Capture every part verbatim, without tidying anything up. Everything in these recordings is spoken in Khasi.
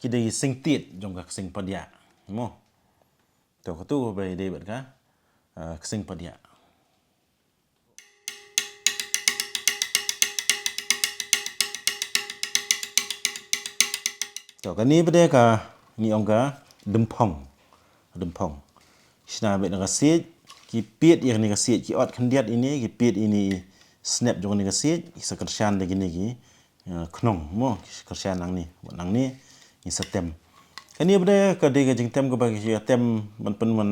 ki dei sing tied jong ka ksing padiah. Mo. To katu ba dei bad ka, ah, ksing padiah. To kane pat de ka ngi ong ka dymphong. Dymphong. Shna bad na ka siej, ki pied ïa kane ka siej, ki ot khyndiat ine, ki pied ine i snep jong kane ka siej, ki sa kyrshan da kine ki, eh, khnong, mo, ki kyrshan nangne, wat nangne, ngi sa tem. Kane pat de ka dei ka jingtem kaba ki ïa tem ban pyn ban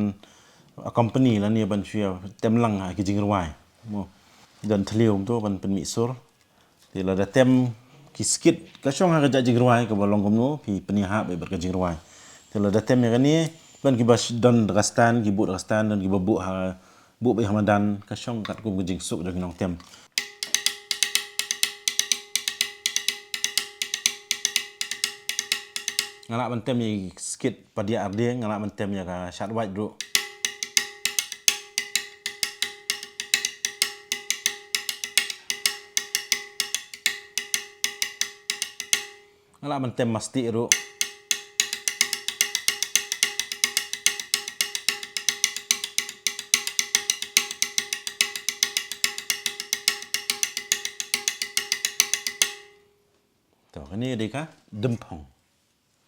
accompany lane ban shu ïa tem lang ha ki jingrwai. Mo. Don thliew kumto ban pynmih sur. Te lada tem ki skit ka shong ha ka jingrwai kaba long kumno phi pynïahap bad ka jingrwai. Te lada tem ïa kane ban kiba don da ka stand ki buh da ka stand don kiba buh ha buh bad ha madan ka shong katkum ka jingsuk jong ki nongtem. Nga lah ban tem ïa ki skit padiah ardeng, nga lah ban tem ïa ka shad wait ruh. Nga lah ban tem mastieh ruh. To kane dei ka dymphong.